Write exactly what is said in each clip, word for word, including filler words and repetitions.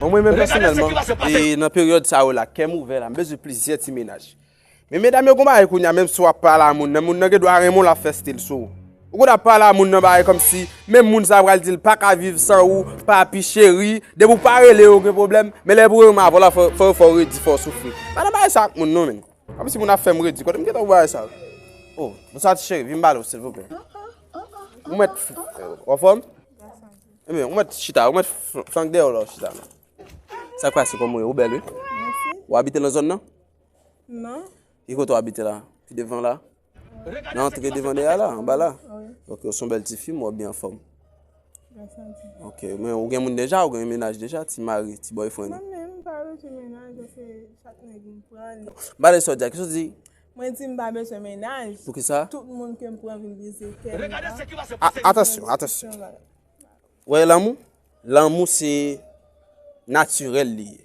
Bon, mwen menm pèsonèlman, e nan peryòd sa yo la, kè m ouvè la, m bezwen plizyè ti mennaj. Men medam yo gon bagay kounye a, menm si w ap pale a moun nan, moun nan gen dwa renmen w, l ap fè stil sou ou. Ou konn ap pale a moun nan bagay kòmsi, menm moun sa a pral di l pa ka viv san ou, papi cheri, depi w pa rele yo gen pwoblèm, men lè pou yo renmen avè w la, fò, fò, fò yo redi, fò w soufri. Pa nan bagay sa ak moun non, menn. Kòmsi moun ap fè m redi, kote m gentan wè bagay sa yo? Oh, bonswa ti cheri, vin m pale w silvouplè. Ou mèt, w anfòm? Ebyen, ou mèt chita, ou mèt flank dèyè w la, w chita la. Sa k pase, kòman w ye? Ou bèl wi. Mèsi. Ou abite nan zòn nan? Non. Ki kote w abite la? Pi devan la? Nan antre devan dèyè la, anba la? Wi. Ok, ou se yon bèl ti fi, m wè w byen anfòm. Mèsi anpil. Ok, men ou gen moun deja, ou gen mennaj deja, ti mari, ti boyfriend? Mwen menm, m pa bezwen mennaj, se chak nèg m pran li. M pa de sa w di a, ki sa w di? Mwen di m pa bezwen mennaj. Poukisa? Tout moun ke m pran vin brize kè m. A-, atansyon, atansyon. Wè lanmou? Lanmou se natirèl li ye.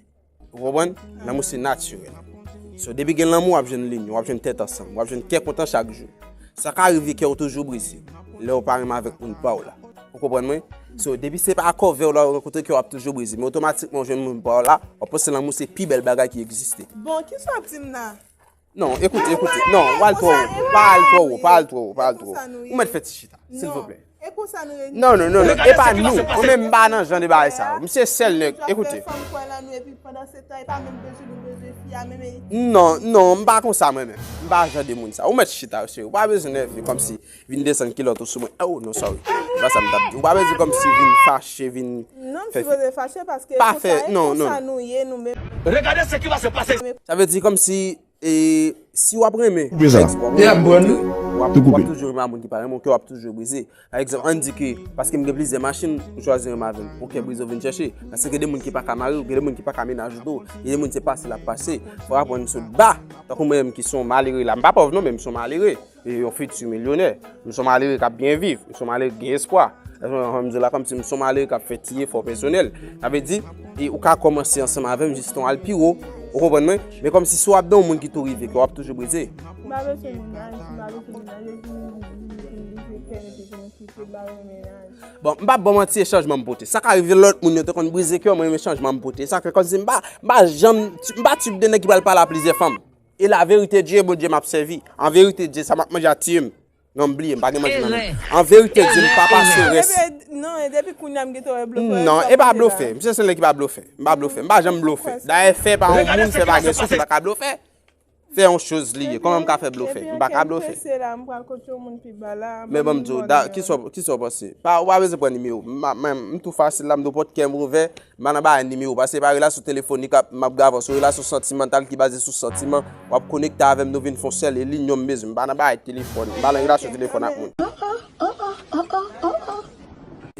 Ou konprann? Lanmou se natirèl. So, depi gen lanmou, w ap jwenn linyon, w ap jwenn tèt ansanm, w ap jwenn kè kontan chak jou. Sa ka rive kè w toujou brize lè w pa renmen avèk moun pa w la. Ou konprann mwen? So, depi se pa kòvè w la w rankontre kè w ap toujou brize. Men otomatikman w jwenn moun pa w la, w ap panse lanmou se pi bèl bagay ki egziste. Bon, kisa w ap di m la? Non, ekoute, ekoute. Non, w al twò wo. Pa al twò wo, pa al twò wo, pa al twò wo. Ou mèt fè ti chita, silvouplè. E konsa nou ye. Non, non, non, non. E pa nou. Mwen menm m pa nan jan de bagay sa yo. M se sèl nèg, ekoute. Fè fanm kwè lan nou epi pandan se tan, e pa menm bezwen nou bezwen fi a menm e. Non, non, m pa konsa mwen menm. M pa jan de moun sa. Ou mèt chita, cheri. Ou pa bezwen nève kòmsi vin desann kilòt ou sou mwen. Oh, non, sorry. Se pa sa m t ap di. Ou pa bezwen kòmsi vin fache, vin. Non, m sipoze fache paske konsa, e konsa nou ye nou menm. Regardez ce qui va se passer. Sa vle di kòmsi E si w ap renmen, w ap toujou renmen a moun ki pa renmen w, kè w ap toujou brize. Pa egzanp, ann di ke paske m gen plizyè machin, ou chwazi renmen avè m. Ou kè brize, ou vin chèche. Paske gen de moun ki pa ka mari w, gen de moun ki pa ka mennaj ou tou. Gen de moun se pase l ap pase. Fò w aprann sot ba. Tankou mwen menm ki se yon malere la, m pa pòv non, men m se yon malere. E yon fiti milyonè. M se yon malere k ap byen viv. M se yon malere ki gen espwa. Sa fè m di w la kòmsi m se yon malere k ap fè ti efò pèsonèl. Sa vle di, e ou ka kòmanse ansanm avè m jis tan w al pi wo. Ou konprann mwen? Men kòmsi si w ap dan yon moun ki tou rive, ke w ap toujou brize. M pa bezwen mennaj, m pa bezwen mennaj, e vin, vin, vin brize kè m, epi vin kite, m pa bezwen mennaj. Bon, m p ap ba w manti, e chanjman m pote. Sa ka rive lòt moun yo te konn brize kè w, mwen menm chanjman m pote. Sa fè kòmsi m pa, m pa janm, m pa tip de nèg ki pral pale a plizyè fanm. E la verite Dye, Bondye m ap sèvi. An verite Dye, sa m ap manje a tiye m. Non, m bliye, m pa gen manje nan men m. An verite Dye, m pa pase rès. Non, e depi kounye a m gentan wè blofè. Non, e pa blofè. M se sèl nèg ki pa blofè. M pa blofè. M pa janm blofè. Dayè, fè pa yon moun, fè pa gen sou, se pa ka blofè. Fè yon choz li ye. Kòman m ka fè blofè? M pa ka blofè. Men ban m di w, kisa w panse? Pa, ou pa bezwen pran nimewo m. M tou fasil la, m tou pòt kè m ouvè. M pa nan bagay nimewo, paske se pa relasyon telefonik ap, m ap gade w, se yon relasyon santimantal ki baze sou santiman. W ap konekte avè m, nou vin fè yon sèl, e linyon m bezwen. M pa nan bagay telefòn, m pa nan relasyon telefòn ak moun.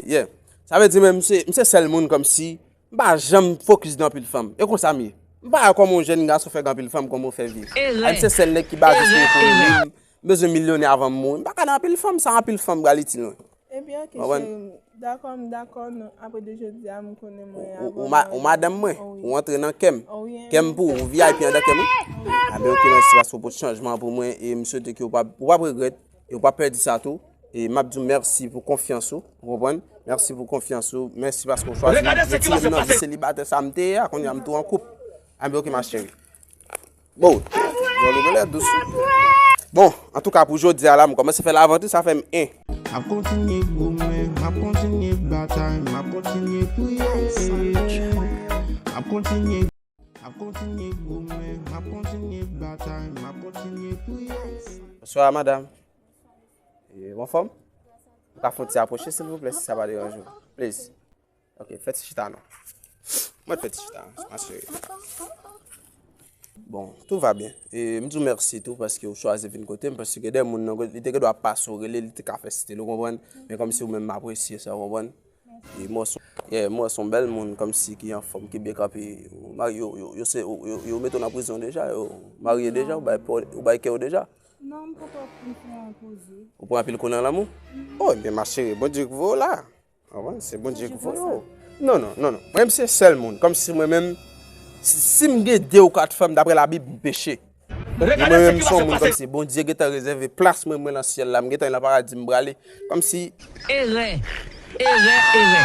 Yeah. Sa vle di men m se, m se sèl moun kòmsi, m pa janm fokis nan anpil fanm. E konsa m ye. M pa wè kòman yon jèn gason fè gen anpil fanm, kòman w fè viv. Ay, m se sèl nèg ki baze sou ekonomi m. M bezwen milyonè avan m mouri. M pa ka nan anpil fanm, sa anpil fanm pral itil mwen. Ebyen, ok, cheri m. Dakò, m dakò, non. Apre de jodi a, m konnen mwen avè w. Ou, ou, ou ma-, ou madanm mwen. Ou antre nan kè m. Kè m pou ou, ou V I P andan kè m, wi. Ebyen, ok, mèsi paske w pote chanjman pou mwen e m swete ke ou p ap, ou p ap regrèt e ou p ap pèdi sa tou. E m ap di w mèsi pou konfyans ou, ou konprann? Mèsi pou konfyans ou, mèsi paske w chwazi retire m nan vi selibatè sa m te ye a, kounye a m tou an koup. Ebyen, ok, ma chérie. Bon, djòl ou genlè dous wi. Bon, antouka pou jodi a la, m kòmanse fè lavant wi, sa fè m en. M ap kontinye goumen, m ap kontinye batay, m ap kontinye priye. M ap kontinye, m ap kontinye goumen, m ap kontinye batay, m ap kontinye priye. Bonswa, madam. E, ou anfòm? Ou ka fè yon ti apwoche, silvouplè, si sa pa deranje w. Please. Ok, fè ti chita non. Mwen fè ti chita, ma chérie. Bon, tout va bien. E m di w mèsi tou paske ou chwazi vin kote m, paske gen de moun nan, li te gen dwa pase w rele, li te ka fè stil, ou konprann? Men kòmsi ou menm m apresye sa, ou konprann? E m wè se, yeah, m wè se yon bèl moun, kòmsi ki anfòm, ki byen kanpe. Ou marye, yo, yo, yo se, yo, yo, yo mete w nan prizon deja, yo marye deja, ou bay, ou bay kè w deja. Non, m poko fin fè yon koze. Ou pran anpil kou nan lanmou? Oh, ebyen, ma chérie, Bondye k voye w la. Konprann? Se Bondye ki voye w. Non, non, non, non. Mwen menm se sèl moun. Kòmsi mwen menm, si, si m gen de ou kat fanm, daprè Labib, m peche. E mwen menm, m se yon moun kòmsi Bondye gentan rezève plas mwen, mwen nan syèl la. M gentan nan paradi, m prale. Kòmsi. Erè. Erè, erè.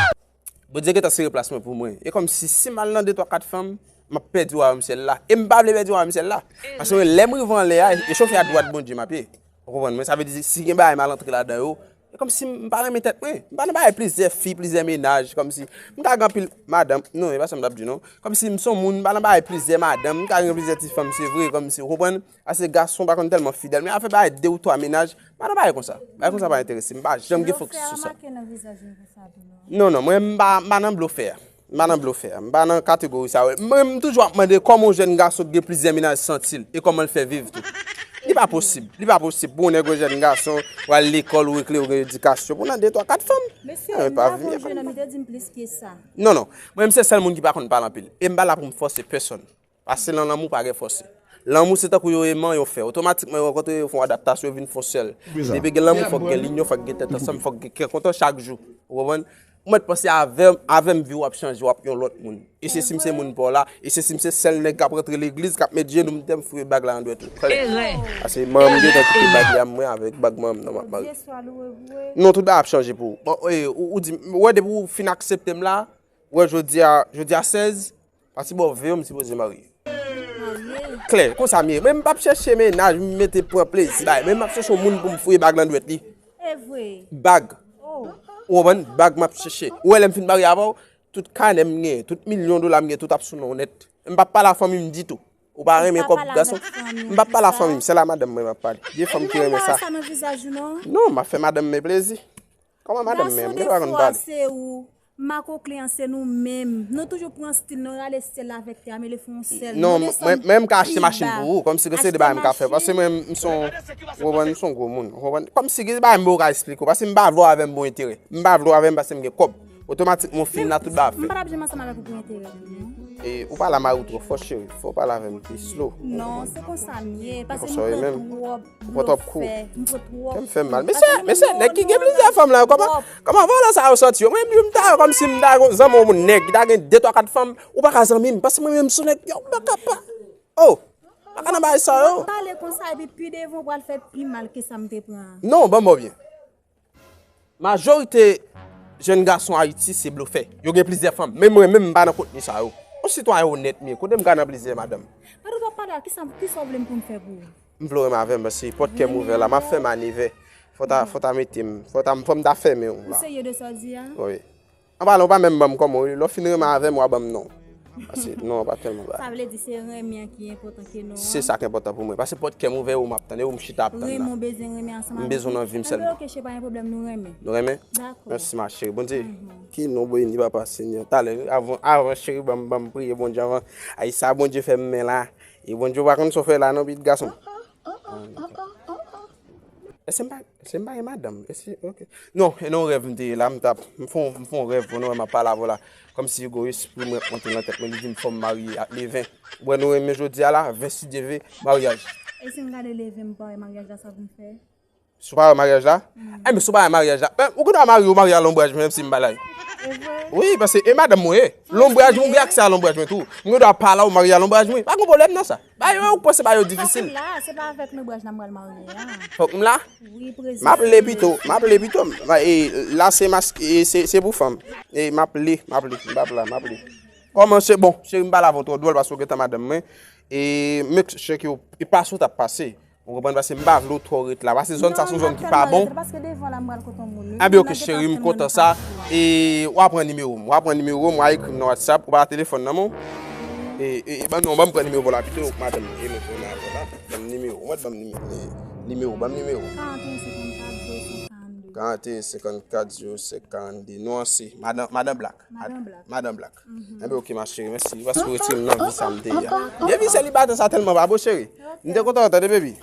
Bondye gentan sere plas mwen pou mwen. E kòmsi, si m al nan de, twa, kat fanm, m ap pèdi wayòm syèl la. E m pa vle pèdi wayòm syèl la. Paske mwen, lè m rive anlè a, e chofè a dwat Bondye m ap ye. Ou konprann mwen? Sa vle di, si gen bagay m al antre ladan yo, e kòmsi m pa renmen tèt mwen. M pa nan bagay plizyè fi, plizyè mennaj, kòmsi m ka gen anpil madanm. Non, e pa sa m t ap di, non. Kòmsi m se yon moun, m pa nan bagay plizyè madanm, m ka gen plizyè ti fanm, se vre, kòmsi, ou konprann? Paske gason pa konn tèlman fidèl, men afè bagay de ou twa mennaj, m pa nan bagay konsa. Bagay konsa pa enterese m, m pa janm gen fokis sou sa. Non, non, mwen m pa, m pa nan blofè a. M pa nan blofè a. M pa nan kategori sa yo. Mwen, m toujou ap mande kòman yon jèn gason ki gen plizyè mennaj santi l e kòman l fè viv tou. Li pa posib. Li pa posib pou yon nèg, yon jèn gason, ou al lekòl, ou ekle, ou gen edikasyon, pou nan de, twa, kat fanm. Mesye, lè w jwenn nonm, li te di m plis ke sa. Non, non. Mwen, m se sèl moun ki pa konn pale anpil. E m pa la pou m fòse pèsonn. Paske nan lanmou pa gen fòse. Lanmou se tankou yon eman yo fè. Otomatikman yo rankontre, yo fè yon adaptasyon, yo vin fon sèl. Depi gen lanmou, fòk gen linyon, fòk gen tèt ansanm, fòk gen kè kontan chak jou. Ou konprann? Ou mèt panse avè m, avè m vi w ap chanje, w ap yon lòt moun. E se si m se moun pa w la, e se si m se sèl nèg k ap rantre legliz, k ap met jenou m tè m fouye bag la nan dwèt ou. Klè. Paske manman m gentan kite bag li a mwen avèk bag manman m nan m ap mare. Non, tout bagay ap chanje pou ou. Bon, e, ou, ou di, ou wè depi ou fin aksepte m la, ou wè jodi a, jodi a sèz, pati bò ven yo m sipoze marye. Klè, konsa m ye. Men m p ap chèche mennaj, m mete pran plezi bay. Men m ap chèche yon moun pou m fouye bag nan dwèt li. Bag. Ou konprann? Bag m ap chèche. Ou wè lè m fin marye avè w, tout kanè m genyen, tout milyon dola m genyen, tout ap sou non w nèt. M p ap pale a fanmi m ditou. Ou pa renmen kòb gason? M p ap pale a fanmi m, sèl a madanm mwen m ap pale. Gen fanm ki renmen sa. Non, m ap fè madanm mwen plezi. Kòman madanm mwen? M gen dwa konn pale. Makoklen an se nou menm. Nou toujou pran stil nou, rale syèl la avèk tè a, mele fè yon sèl. Non, mwen, mwen m ka achte machin pou ou, kòmsi gen seri de bagay m ka fè. Paske mwen, m se yon, ou konprann, m se yon gwo moun, ou konprann? Kòmsi gen bagay m pa ka esplike w, paske m pa vle w avè m pou enterè. M pa vle w avè m paske m gen kòb. Otomatikman, w fin la, tout bagay ap fèt. M pa t ap janm ansanm avèk ou pou enterè tou, non. E, ou pale a mari w twò fò, cheri. Fò w pale avè m pi slow. Non, se konsa m ye, paske m pran twòp. Ou pran twòp kou. Blofè, m pran twòp. Kè m fè m mal. Mesye, mesye, nèg ki gen plizyè fanm la, kòman, kòman vòlè sa yo santi yo? Mwen, m ta, kòmsi m ta zanmi yon moun nèg, ki ta gen de, twa, kat fanm, ou pa ka zanmi m, paske mwen menm, m se yon nèg, yo, m pa ka pa. Oh, pa ka nan bagay sa yo. W ap pale konsa, epi pi devan, w pral fè pi mal ke sa m te pran an. Non, ban m bò byen. Majorite jèn gason Ayiti se blofè. Yo gen plizyè fanm. Men mwen menm, m pa nan kontni sa yo. Yon sitwayen onèt m ye. Kote m ka nan plizyè madanm? Gade w ap pale a, kisa, kisa w vle m pou m fè pou ou? M vle w renmen avè m, paske pòt kè m ouvè la, m ap fè m anivè. Fò w ta, fò w ta mete m, fò w ta, fò m ta fèmen w la. Ou serye de sa w di a? Wi. An palan, ou pa menm ban m kòman w rele. Lè w fin renmen avè m, w a ban m non. Paske non an pa tèlman ba. Sa vle di se renmen an ki enpòtan ke non an? Se sa ki enpòtan pou mwen. Paske pòt kè m ouvè, ou m ap tann, e ou m chita ap tann la. Renmen w bezwen renmen ansanm avèk li. M bezwen nan vi m sèlman. Anben, oke, cheri, pa gen pwoblèm, nou renmen. Nou renmen? Dakò. Mèsi, ma cheri. Bondye, ki non beni, papa, Senyè. Talè, avan, avan, cheri, ban m, ban m priye Bondye avan. Ay, sa Bondye fè m men la. E Bondye, ou pa konn sa w fè la, non, pitit gason m. Èske m pa, èske m pa gen madanm? Èske, oke. Non, e nan yon rèv m te ye la, m t ap, m fè yon, m fè yon rèv, pandan w wè m ap pale avè w la. Kòmsi gen yon espri mwen k monte nan tèt mwen, li di m fò m marye ak Leven. Ou wè nou renmen jodi a la, ven si Dye ve, maryaj. E si m gade Leven, m pa wè maryaj la, sa pou m fè? Si w pa wè maryaj la? Enben, si w pa wè maryaj la, men ou gen dwa marye, ou marye a lonbraj mwen, menm si m pa la. E vre? Wi, paske e madanm mwen ye. Lonbraj mwen, ou gen aksè a lonbraj mwen tou. M gen dwa pa la, ou marye a lonbraj mwen. Pa gen pwoblèm nan sa. Bagay yo, ou panse bagay yo difisil. Fòk m la, se pa avèk lonbraj la m pral marye a. Fòk m la? Wi, prezans. M ap le pito, m ap le pito. E, la se mas, e, se, se pou fanm. E, m ap le, m ap le, m p ap la, m ap le. Kòman se bon, cheri, m pale avè w twò dwòl paske w gentan madanm mwen. E, make sure ke w, e pase w t ap pase. Ou konprann, paske m pa vle w twò ret la. Paske zòn sa se yon zòn ki pa bon. Anben, oke, cheri, m kontan sa. E, w a pran nimewo m, w a pran nimewo m, w a ekri m nan WhatsApp, ou pa telefòn nan men w. E, e, e, ban, non, ban m pran nimewo w la pito, madanm, e, mwen pran avè w la. Ban m nimewo, mwen ban m nimewo, e, nimewo, ban m nimewo. Karanteyen senkannkat zewo senk karannde. Non an se Madan, Madan Black. Madan Black. Madan Black. Enben, oke, ma cheri, mèsi. Paske w retire m nan vi sa m te ye a. Gen vi selibatè sa tèlman pa bon, cheri. M te kontan w tande, baby.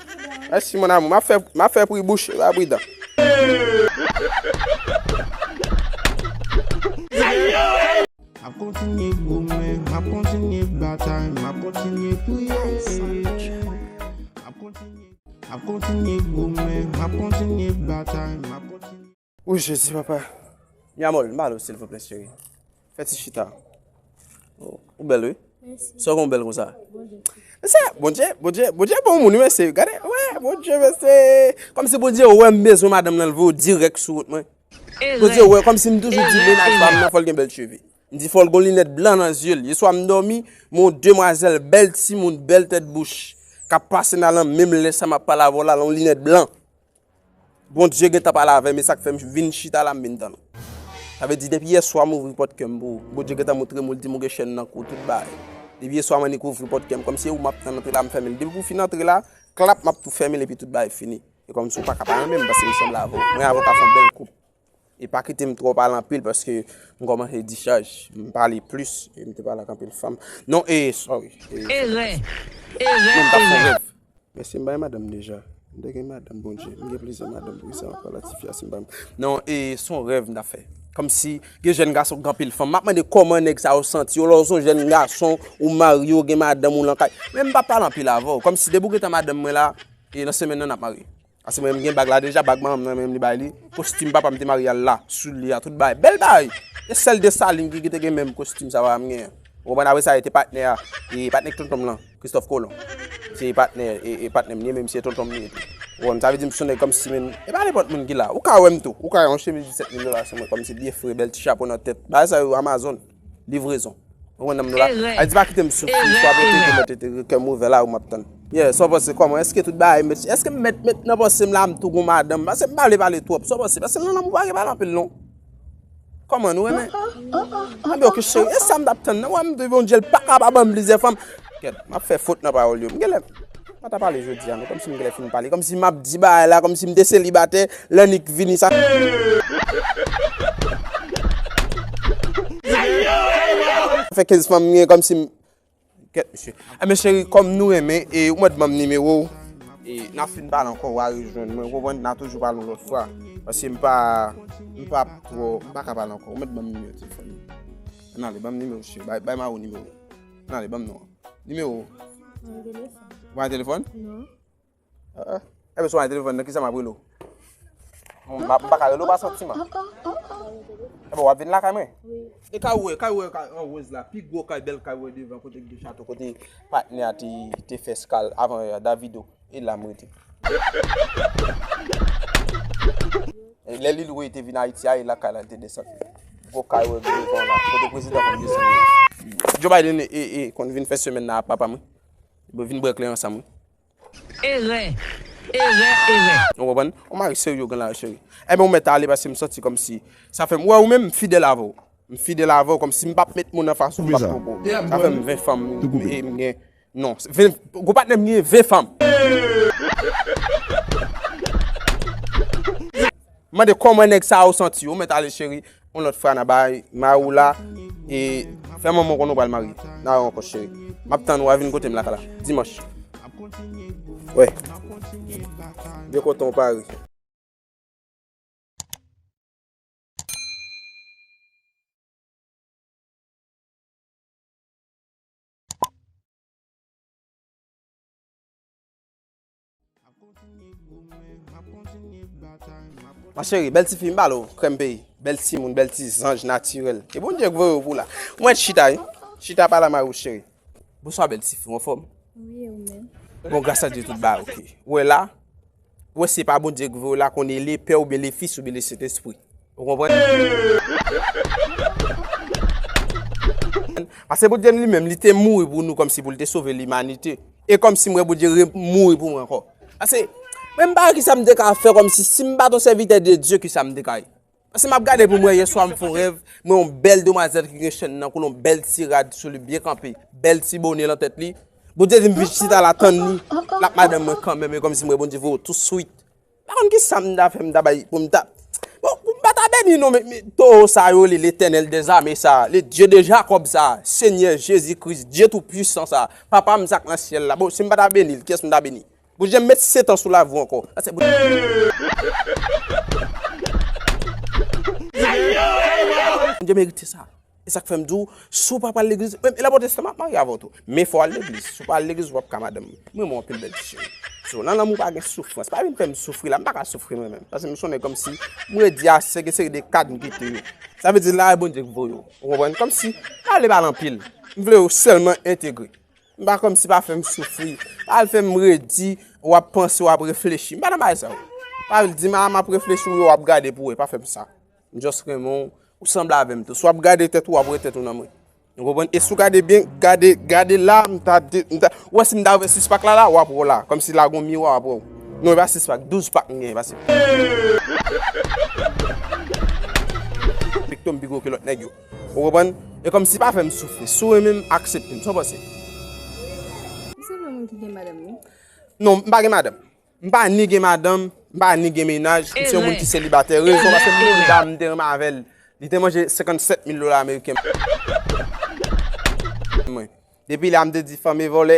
Mèsi, mon amour. M ap fè, m ap fè pri bouch, e pa pri dan. M ap kontinye goumen, m ap kontinye batay, m ap kontinye priye. M ap kontinye, m ap kontinye goumen, m ap kontinye batay, m ap kontinye. Wi, Jezi, papa. Mi amor, m pale w, silvouplè, cheri. Fè ti chita. Ou, ou bèl, wi. Mèsi. Sa w gen w bèl konsa? Bondye. Mesye, Bondye, Bondye, Bondye bon moun, wi, mesye. Gade, wè, Bondye, mesye. Kòmsi Bondye wè m bezwen madanm nan, l voye w dirèk sou wout mwen. Bondye wè, kòmsi m toujou di mennaj pa m nan fò l gen bèl cheve. M di fò l gon linèt blan nan zye l. Yèswa m dòmi, m wè yon demwazèl, bèl timoun, bèl tèt bouch, k ap pase nan lan, menm lè sa m ap pale avè w la, l yon linèt blan. Bondye gentan pale avè m, e sa k fè m vin chita la, m vin tann ou. Sa vle di, depi yèswa m ouvri pòt kè m pou ou, Bondye gentan montre m ou, l di m ou gen chèn nan kou, tout bagay. Depi yèswa m annik ouvri pòt kè m, kòmsi se ou m ap tann antre la, m fèmen l. Depi pou fin antre la, klap, m ap tou fèmen l, epi tout bagay fini. E kòmsi ou pa ka pa renmen m, paske m sanble avè w. Mwen avè w ka fè yon bèl koup. E pa kite m twò pale anpil, paske m kòmanse dichaj. M pale plis, e m te pale ak anpil fanm. Non, e, sorry. E, erè. Erè, non, m t ap fè yon rèv. Mèsi, m bay madanm deja. M te gen madanm, Bondye. M gen plizyè madanm, pou sa m ap pale ak tifi a, si m bay. Non, e, se yon rèv m t ap fè. Kòmsi, gen jèn gason k gen anpil fanm. M ap mande kòman nèg sa yo santi yo, lè w se yon jèn gason, ou marye, ou gen madanm ou nan kay. Men m p ap pale anpil avè w. Kòmsi, depi w gentan madanm mwen la, e nan semèn nan, n ap marye. Paske mwen menm gen bag la deja, bag manman m nan menm li bay li. Kostim papa m te marye al la, soulye a, tout bagay. Bèl bagay! E sèl Desalin ki, ki te gen menm kostim sa papa m genyen. Ou konprann? Apre sa, e te patnè a, e patnè tonton m lan, Christophe Colon. Se patnè, e, e patnè m li ye, menm si se tonton m li ye tou. Ou konprann? Sa vle di m se yon nèg kòmsi menm, e pa nenpòt moun ki la. Ou ka wè m tou. Ou ka wè yon chemiz disèt mil dola sou mwen, kòmsi byen fre, bèl ti chapo nan tèt. Bagay sa yo Amazon, livrezon. Ou konprann nan m nou la? Erè. Ay di pa kite m soufri, erè, swa mete erè. Kè m ouvè la, ou m ap tann. Yeah, sa w panse kòman? Èske tout bagay mèt, èske m mèt, mèt nan panse m la, m tou gon madanm? Paske m pa vle pale twòp. Sa w panse? Paske nan lanmou pa gen pale anpil non. Kòman nou renmen? Anben, ok, cheri, e sa m t ap tann nan. Wè m di Bondye, l pa ka pa ban m plizyè fanm. Kèt, m ap fè fot nan pawòl yo. M genlè pa ta pale jodi a non, kòmsi m genlè fin pale. Kòmsi m ap di bagay la, kòmsi m te selibatè, lè Nick vini sa. Fè kenz fanm m gen, kòmsi m, kèt, mesye. Enben, cheri, kòm nou renmen, e ou mèt ban m nimewo w, e n a fin pale ankò, w a rejwenn mwen, ou konprann, n a toujou pale yon lòt fwa. Paske m pa, m pa twò, m pa ka pale ankò, ou mèt ban m nimewo telefòn. Ann ale, ban m nimewo, cheri, bay, bay Mawou nimewo. Ann ale, ban m non. Nimewo. Mwen gen telefòn. Ou pa gen telefòn? Non. Ah, ah. Enben, si w pa gen telefòn nan, kisa m ap rele w? M pa, m pa ka rele w pa santiman. Enben, w ap vin lakay mwen? Wi. E kay ou wè, kay ou wè, kay an wòz la, pi gwo kay, bèl kay ou wè devan, kote k gen chato, kote patnè a te, te fè eskal avan yè a, Davido. E la m rete. E lè Lil Wayne te vin Ayiti a, e lakay la l te desann. Gwo kay ou wè devan la, kote prezidan konn desann. Joe Biden, e, e, konn vin fè semèn nan ak papa mwen. Vin bwè kleren ansanm, wi. Erè, erè, erè. Ou konprann? Yon mari serye w gen la, cheri. Enben, ou mèt ale paske m santi kòmsi sa fè m wè ou menm m fidèl avè w. M fidèl avè w, kòmsi m p ap met moun anfas ou m p ap twonpe w. Sa fè m ven fanm, e m gen, non, ven, gwo patnè m gen ven fanm. Mande kòman nèg sa yo santi yo, ou mèt ale cheri, yon lòt fwa n a bay Mawou la, e fè manman w konnen w pral marye. N a wè w ankò cheri. M ap tann ou a vin kote m lakay la, dimanch. Wè. Byen kontan w pare. Ma chérie, bèl ti fi, m pale w, krèm peyi. Bèl timoun, bèl ti zanj natirèl. E Bondye k voye w pou la. Mwen chita, wi. Chita pale a mari w, cheri. Bonswa, bèl ti fi, w anfòm? Wi, ou menm? Bon, gras a Dye, tout bagay oke. Ou wè la, ou wè se pa Bondye k voye w la, konnen le Pè oubyen le Fis oubyen le Sentespri. Ou konprann? Paske Bondye li menm, li te mouri pou nou kòmsi pou li te sove limanite. E kòmsi m wè Bondye re- mouri pou mwen ankò. Paske, mwen m pa wè kisa m te ka fè kòmsi si m pa t yon sèvitè de Dye, kisa m te ka ye. Paske m ap gade pou m wè yèswa m fè yon rèv, m wè yon bèl demwazèl ki gen chèn nan kou l, yon bèl ti rad sou li, byen kanpe, bèl ti bonè nan tèt li. Bondye di m vin chita la tann li, l ap madanm mwen kanmenm, e kòmsi m wè Bondye voye w touswit. M pa konn kisa m ta fè, m ta bay, pou m ta, bon, pou m pa ta beni non, men, men towo sa yo rele Letènèl dèzame sa, le Dye de Jakòb sa, Senyè Jezi Kris, Dye Toupisan sa, Papa m sa k nan syèl la. Bon, si m pa ta beni l, kiyès m ta beni? Bondye met sèt an sou lavi w ankò. Sa se Bondye. Bondye merite sa. E sa k fè m di w, si w pa pral legliz, menm e la pwotestan m ap marye avè w tou. Men fò w al legliz. Si w pa al legliz, ou p ap ka madanm. Mwen renmen w anpil bèl ti cheri. So, nan lanmou pa gen soufrans. Pa vin fè m soufri la, m pa ka soufri mwen menm. Paske m sonnen kòmsi, m redi ase, gen seri de kad m kite yo. Sa vle di la e Bondye k voye w. Ou konprann? Kòmsi, pa vle pale anpil. M vle w sèlman entegre. M pa kòmsi pa fè m soufri. Pa al fè m redi, w ap panse, w ap reflechi. M pa nan bagay sa yo. Pa al di m, a, m ap reflechi, w ap gade pou wè. Pa fè m sa. M just renmen w, ou sanble avè m tou. Si w ap gade tèt ou, w ap wè tèt ou nan mwen. Ou konprann? E si w gade byen, gade, gade la, m ta, de- m ta, ou wè si m ta ouvè sis pak la, la, w ap wè w la. Kòmsi la gon miwa, w ap wè w. Non, e pa sis pak, douz pak m genyen, pase. Pik tou m pi gwo ke lòt nèg yo. Ou konprann? E kòmsi pa fè m soufri. Si w renmen m, aksepte m. Sa w panse? Ou se pa moun ki gen madanm, wi? Non, m pa gen madanm. M pa ni gen madanm, m pa ni gen mennaj, m se yon moun ki selibatè. Rezon, pase m gen yon dam, m te renmen avè l. Li te manje senkannsèt mil dola ameriken. Mwen. Depi la, m te di fanm e vòlè,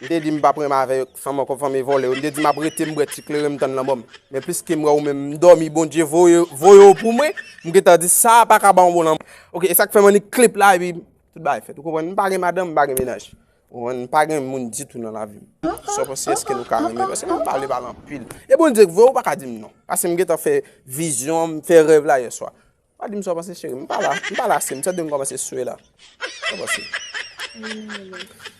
m te di m p ap renmen avè fanm ankò, fanm e vòlè. M te di m ap rete, m bwè ti kleren, m tann lanmò m. Men pliske m wè ou menm, m dòmi, Bondye voye, voye w pou mwen, m gentan di sa pa ka ba yon bon lanmò. Ok, e sa k fè m annik klip la, epi tout bagay fèt. Ou konprann? M pa gen madanm, m pa gen mennaj. Ou konprann? M pa gen moun ditou nan lavi m. Sa w panse, èske nou ka renmen? Paske m pale, pale anpil. E Bondye k voye w, ou pa ka di m non. Paske m gentan fè vizyon, m fè rèv la yè swa. Pa di m sa w panse, cheri. M pa la, m pa la, se m tande m kòmanse swe la. Sa w panse?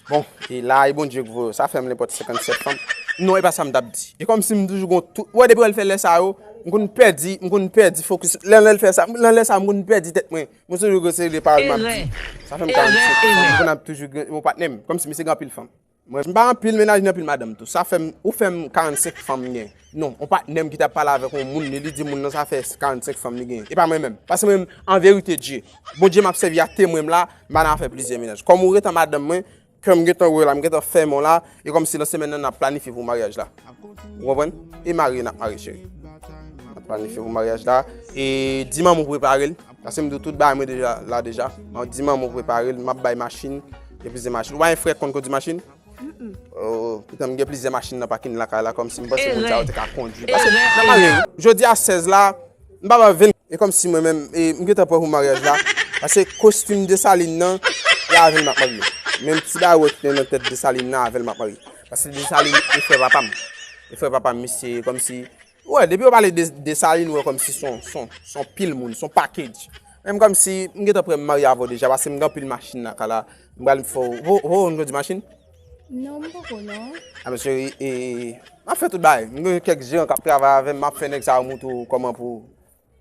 Bon, e la, e Bondye k voye w. Sa fè m nenpòt senkannsèt fanm. Non, e pa sa m t ap di. E kòmsi m toujou gon tout. Ou wè, depi wè l fè lè sa yo, m konn pèdi, m konn pèdi fokis. Lè, lè l fè sa, lè, lè sa, m konn pèdi tèt mwen. Mwen se yo se de pawòl m ap di. Sa fè m karannsenk fanm, m konn ap toujou gen yon patnè m. Kòmsi misye gen anpil fanm. Mwen, m pa anpil mennaj ni anpil madanm tou. Sa fè m, ou fè m karannsenk fanm m gen. Non, yon patnè m ki t ap pale avèk yon moun, li, li di moun nan sa fè karannsenk fanm li gen. E pa mwen menm. Pase mwen menm, an verite, Dye, Bondye m ap sèvi a temwen m la, m pa nan afè plizyè mennaj. Kòm ou ret an madanm mwen, kè m gentan wè w la, m gentan fèmen w la, e kòmsi nan semèn nan n ap planifye pou maryaj la. Ou konprann? E marye n ap marye, cheri. N ap planifye pou maryaj la. E di manman w prepare l. Paske m di w tout bagay mwen deja la deja. Di manman w prepare l, m ap bay machin, gen plizyè machin. Ou pa gen frè k konn kondui machin? Oh, poutan m gen plizyè machin nan pakin lakay la, kòmsi m panse moun sa yo te ka kondui. Paske n ap marye wi. Jodi a sèz la, m pa ba ven. E kòmsi mwen menm, e, m gentan prè pou maryaj la. Paske kostim Desalin nan, e avè l m ap marye. Menm ti bagay wè ki te nan tèt Desalin nan, avè l m ap marye. Paske Desalin e frè papa m. E frè papa m, misye kòmsi, wè, depi yo pale de Desalin, wè kòmsi son, son, son pil moun, son package. Menm kòmsi, m gentan prè m marye avè w deja, paske m gen anpil machin lakay la. M pral fè w, ho, ho, nou di machin? Non, m poko non. A, mesye, e, m ap fè tout bagay. M gen kèk jeran k ap travay avè m, m ap fè nèg sa yo montre w kòman pou,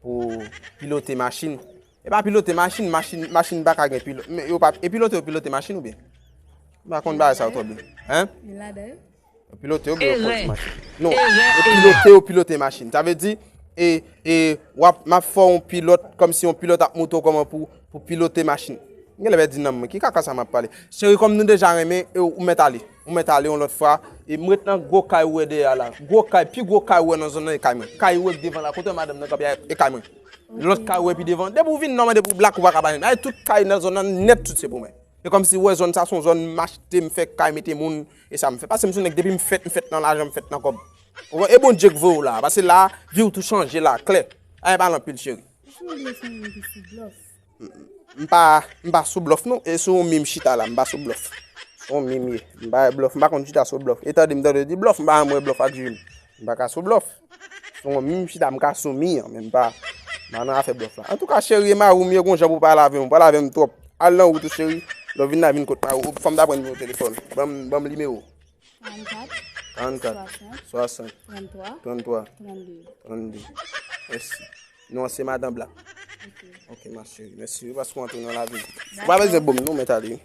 pou pilote machin. E pa pilote machin, machin, machin pa ka gen pilòt. Men yo pa, e pilote yo pilote machin oubyen? M pa konn bagay sa yo twò byen. Hein? Yo pilote yo oubyen yo kondui machin? Non, yo pilote yo pilote machin. Sa vle di, e, e, w ap, m ap fè w yon pilòt, kòmsi yon pilòt ap montre w kòman pou, pou pilote machin. M genlè pèdi nanm mwen. Ki kaka sa m ap pale? Cheri, kòm nou deja renmen, e ou mèt ale. Ou mèt ale yon lòt fwa. E m ret nan gwo kay ou wè dèyè a la. Gwo kay, pi gwo kay ou wè nan zòn nan e kay mwen. Kay ou wè k devan la, kote madanm nan kanpe a, e kay mwen. Lòt kay ou wè pi devan. Depi ou vin nòmal, depi ou blak, ou pa ka pa jwenn. Ay, tout kay nan zòn nan nèt, tout se pou mwen. E kòmsi ou wè zòn sa, se yon zòn m achte, m fè kay, mete moun, e sa m fè. Pase m se yon nèg, depi m fèt, m fèt nan lajan, m fèt nan kòb. Ou wè, e Bondye k voye w la. Pase la, vi w tou chanje la, klè. Ay, pale anpil, cheri. Ou sanble se yon moun ki sou blòf. M pa, m pa sou blòf non, e sou yon mi m chita la, m pa sou blòf. Sou yon mi m ye, m pa blòf, m pa konn chita sou blòf. E tande m tande di blòf, m pa janm wè blòf ak je m. M pa ka sou blòf. Sou yon mi m chita, m ka sou mi an, men m pa, m pa nan afè blòf la. Antouka, cheri, e mari w m ye, gon jan pou w pale avè m, ou pale avè m twòp. Al nan wout ou, cheri. Lè w vin la, vin kot mari w. Fò m ta pran nimewo telefòn. Ban m, ban m nimewo. Karannkat. Karannkat. Swasant. Swasant. Tranntwa. Tranntwa. Tranndde. Tranndde. Mèsi. Non, se Madan Bla. Ok. Ok, ma chérie. Mèsi wi, paske w antre nan lavi m. Ou pa bezwen bon m non, men tande.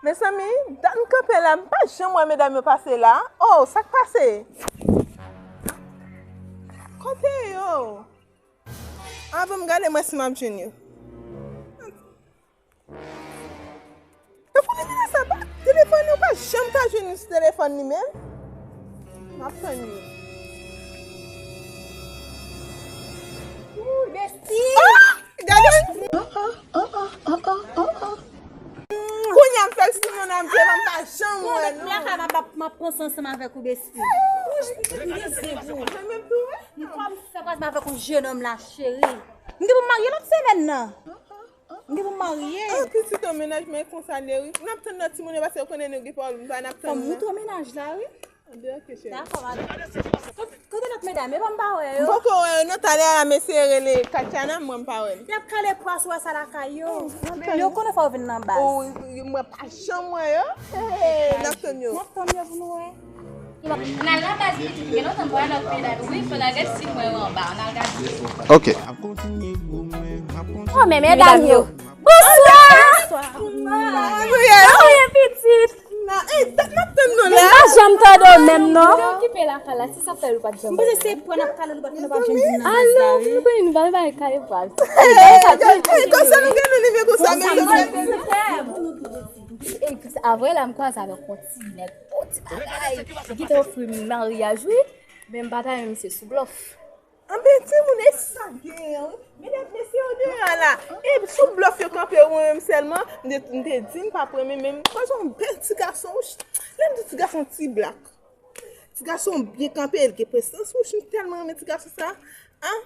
Mezanmi, dat m kanpe la, m pa janm wè medam yo pase la. Oh, sa k pase? Kote yo? Anvan m gade, m wè si m ap jwenn yo. Nan fouti nèg sa pa telefòn, ou pa janm ka jwenn li sou telefòn li menm. M ap tann li. Ooh, Bestie! Ah! Gade! Kounye a m fè l sou non nan m, m pa janm wè non. M ap, m ap pran san ansanm avèk ou, Bestie. Mwen menm tou, wi. M kòmanse fè kwazman avèk yon jenòm la, cheri. M gen pou m marye lòt semèn nan. M gen pou m marye. Ah, pitit, yon mennaj mwen konsa l ye wi. N ap tann nan timoun yo, paske yo konnen nou gen pawòl, m pa n ap tann nan. Fò m moutre w mennaj la, wi. Dakò, madanm. Kote lòt medam yo? Ban m pa wè yo. M poko wè yo non, talè a mesye rele Katiana, mwen m pa wè l. Y ap kale pwa sou wè sa lakay yo. Yo konnen fò yo vin nan baz. Mwen pa janm wè yo. N ap tann yo. N ap tann yo pou nou wè. N al nan baz pitit, gen lontan m pa wè lòt medam. Wi, fò n al gade si m wè yo anba. N al gade. Ok. Oh, men medam yo. Bonswa! Bonswa! Kòman w ye, pitit? N ap tann nou la. M pa janm tande w menm, non. Okipe lakay la, se sa fè ou pa t janm. M panse se pran n ap kale nou, nou pa janm vin nan baz la, wi. Alò, nou pa bay kale pwa. Konsa nou gen nou live konsa, mezanmi. Apre la, m kwaze avèk yon ti nèg, yon ti bagay. Li te ofri m maryaj, wi. Men m pa ta renmen misye sou blòf. Anben, timoun, e sa gen, wi. Medam, mesye yo deyò la. E sou blòf yo kanpe, ou menm sèlman. M te, m te di m p ap renmen, men m kwaze yon bèl ti gason. Lè m di ti gason, ti blak. Ti gason byen kanpe, l gen prezans, wouch, m tèlman renmen ti gason sa. An,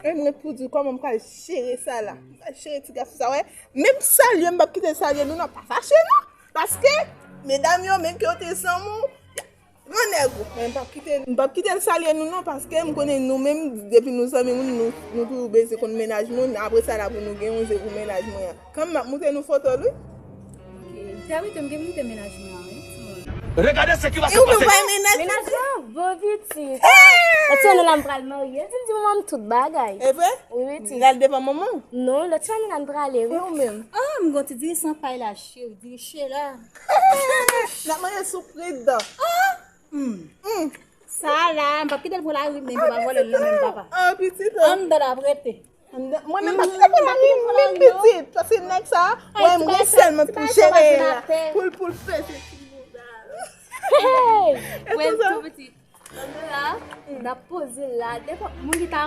e m ret pou di kòman m pral jere sa la. M pral jere ti gason sa, wè. Menm salye, m p ap kite l salye nou, non, pa fache, non. Paske, medam yo, menm ke yo te zanmi w, gran nèg ou. Mwen, m p ap kite, m p ap kite l salye nou, non, paske m konnen nou menm, depi nou zanmi, nou, nou, nou toujou bezwen konn mennaj moun, apre sa la pou nou gen yon je pou mennaj mwen an. Kanmenm, m ap montre nou foto l, wi. Ok, m te abitye, m gen pou montre mennaj mwen an, wi, timoun. Regardez ce qui va se passer. Mennaj mwen, bon pitit. Lòt semèn la m pral marye. Di, di manman m tout bagay. E vre? Wi, pitit. L al devan manman w? Non, lòt semèn la m prale, wi. E ou menm? Ah, m gon ti diri san pay la, cheri, diri chela. N ap manje sou pridan. Ah! Hmm. Hmm. Sa la, m p ap kite l pran lari, men m pral vòlè l nan men papa. Ah, pitit, oh. Anndan l ap rete. Mwen menm pa kite pou lari menm pitit, paske nèg sa, mwen m gen sèl mwen pou jere la, pou l, pou l peze ti bouda. Hey! Wè l tou pitit. Anndan la, n ap poze l la, nenpòt moun ki ta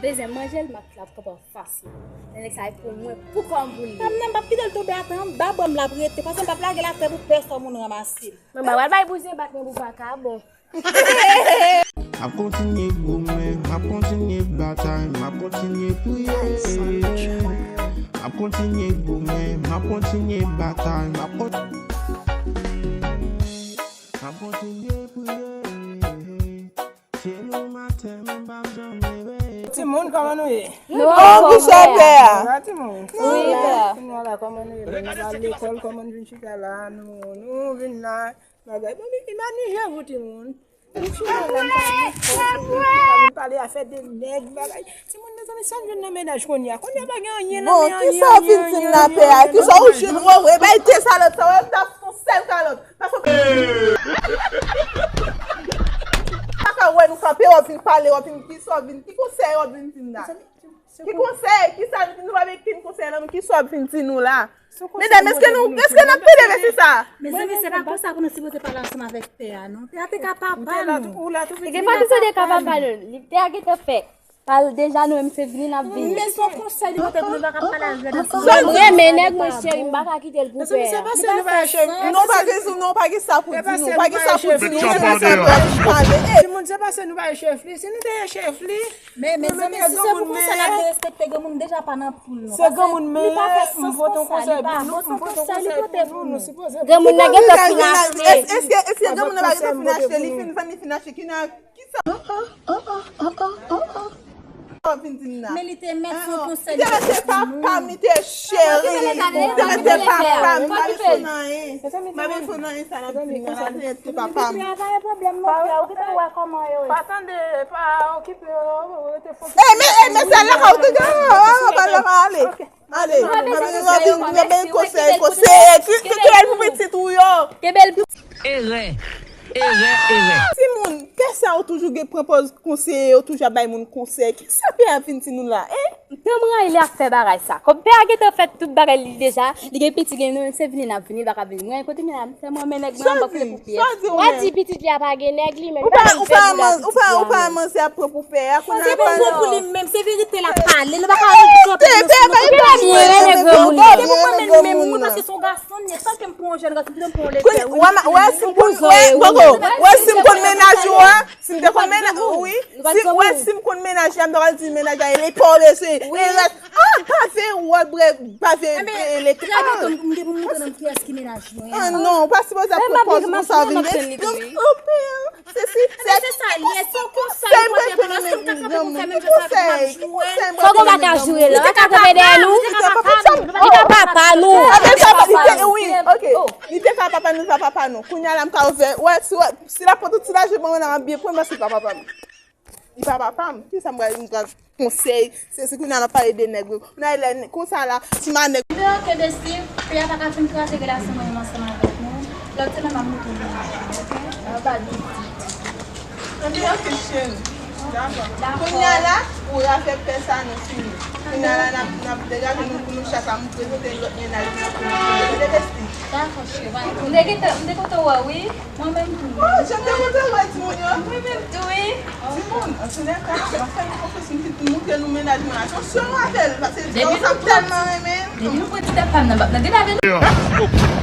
bezwen manje l, m ap, l ap kanpe anfas mwen. Nèg sa e pou mwen, pou kò m pou l ye. Anndan m p ap kite l tonbe atè anba ban m l ap rete, paske m p ap lage l atè pou pèsòn moun ranmase l. Manman, w al bay bouzen bat mwen pou vakabon. M ap kontinye goumen, m ap kontinye batay, m ap kontinye priye. M ap kontinye goumen, m ap kontinye batay, m ap kon-, m ap kontinye priye. Timoun, kòman nou ye? Nou anfòm, pè a. Timoun. Wi, pè a. Kounya la, kòman nou ye? Nou al lekòl, kòman nou vin chita la? Nou, nou vin la. Bagay, bon, m pa ni je pou timoun. M chita la, m pa ni fòs, m pa vin pale afè de nèg, bagay. Timoun, mezanmi, sa m jwenn nan mennaj kounye a. Kounye a pa gen anyen nan men anyen, anyen, anyen, anyen. Bon, kisa w fin nan pè a? Kisa w jwenn wè, wè, bay de salòp sa, wè, m t ap fè yon sèl kalòt. Paske pa ka wè nou kanpe, w ap vin pale, w ap vin, kisa w vin, ki konsèy w ap vin di m la? Ki konsèy? Kisa nou pa gen ken konsèy nan men, kisa w ap vin di nou la? Medam, èske nou, èske n ap tande mesye sa? Mezanmi, se pa konsa pou nou sipoze pale ansanm avèk pè a, non. Pè a te ka papa nou. Ou la tou, ou la tou. E gen pa bezwen de ka papa nou. Li te a gentan fè. Pal deja nou menm se vini n ap vini. Men se yon konsèy li pote pou nou pa ka pale avè l ansanm. Mwen, m renmen nèg mwen cheri, m pa ka kite l pou pè a. Mezanmi, se pase nou pa cheri. Non, pa gen, non, pa gen sa pou di nou. Pa gen sa pou di nou. Timoun, se pase nou pa chef li. Si nou te chef li, Men, mezanmi, si se pou konsèy l ap derespekte granmoun, deja pa nan poul non. Se granmoun, men m pote yon konsèy pou nou, m pote yon konsèy pou nou, nou sipoze. Granmoun nan gentan fin achte. Èske, èske granmoun nan pa gentan fin achte? Li fin vann, li fin achte. Ki nan, ki sa? An, an, an, an, an, an, an. Sa w vin di m la? Men li te mèt fè yon konsèy. Li te mèt se papa m, li te cheri. Li te mèt se papa m. M pa vin fè nanyen. M pa vin fè nanyen sa l ap di m nan la, li te mèt se papa m. Pa gen pwoblèm non, frè, ou gentan wè kòman yo ye. Pa tande, pa okipe yo, rete fokis. E, men, e, men sa la ka ou te gen, oh, oh, pa la, pa ale. Ale, mwen vin, mwen vin konsèy, konsèy, ki, ki, ki bèl pou pitit ou yo. Ki bèl pou. Erè, erè, erè. Timoun, pè sa yo toujou gen pran pòz konseye, yo toujou ap bay moun konsèy. Ki sa pè a vin di nou la, en? Tanm rayi li ap fè bagay sa. Kòm pè a gentan fè tout bagay li deja, li gen pitit, gen nou, se vini n ap vini, li pa ka vini. Mwen, kote m ye la, m fè mwen men nèg mwen anba kote pou pye. W a di pitit li a pa gen nèg li menm. Ou pa, ou pa manzè ap pran pou pè a. Se pou pran pou li menm, se verite l ap pale. Nou pa ka kanpe nan sou nou. Ou pa byen renmen granmoun nan. Se pou mwen menm, menm, mwen paske se yon gason m ye. Tanke m pran yon jèn gason, m pran yon lespè, wi. Wè si m konn, wè, Gogo, wè si m konn mennaj ou a. Si m te konn mennaj, wi. Si, wè, si m konn mennaj la, m ta pral di mennaj la, e pa w bezwen. E rès, ah, pa veye wòl, bre, pa veye, e lete. Trè byen, m te, m te konn kiyès ki mennaj mwen. Ah, non, ou pa sipoze ap pran pòz konsa, vin de. Se si, se sa l ye, se konsa l ye, paske m ka kanpe pou fè menm jan sa pou m ap jwe. Fòk ou pa ka joure la, pa ka kanpe dèyè nou. Li ka papa nou. Li ka papa nou. Li te ka papa nou, li pa papa nou. Kounye a la, m ka ouvè. Wè, si, wè, si l ap pran tout ti lajan ban mwen la, m ap byen pran l paske li pa papa m. Li pa papa m. Kisa m pral, m pral konsèy? Se si kounye a n ap pale de nèg, wi. Kounye a lè konsa la, ti ma nèg. Mwen oke, besti, peyi a pa ka fin kraze relasyon mwen menm ansanm avèk nou. Lòt semèn m ap mete nou, oke? An pa di. Anben, oke, cheri. Dakò. Kounye a la, pou afè pè sa, nou fini. Kounye a la, n ap, n ap degaje nou pou nou chak la, m prezante lòt mennaj mwen pou nou. Tande, besti? Dakò, cheri. M te gentan, m te kontan wè w, wi. Mwen menm tou. Oh, jan m te kontan wè timoun yo. Mwen menm tou, wi. Timoun, antoulèka, m ap fè nou konfyans, m fin montre nou mennaj mwen. Atansyon avè l, paske sa tèlman renmen. Depi nou pran ti tèt pa m nan bak nan, gen avè nou.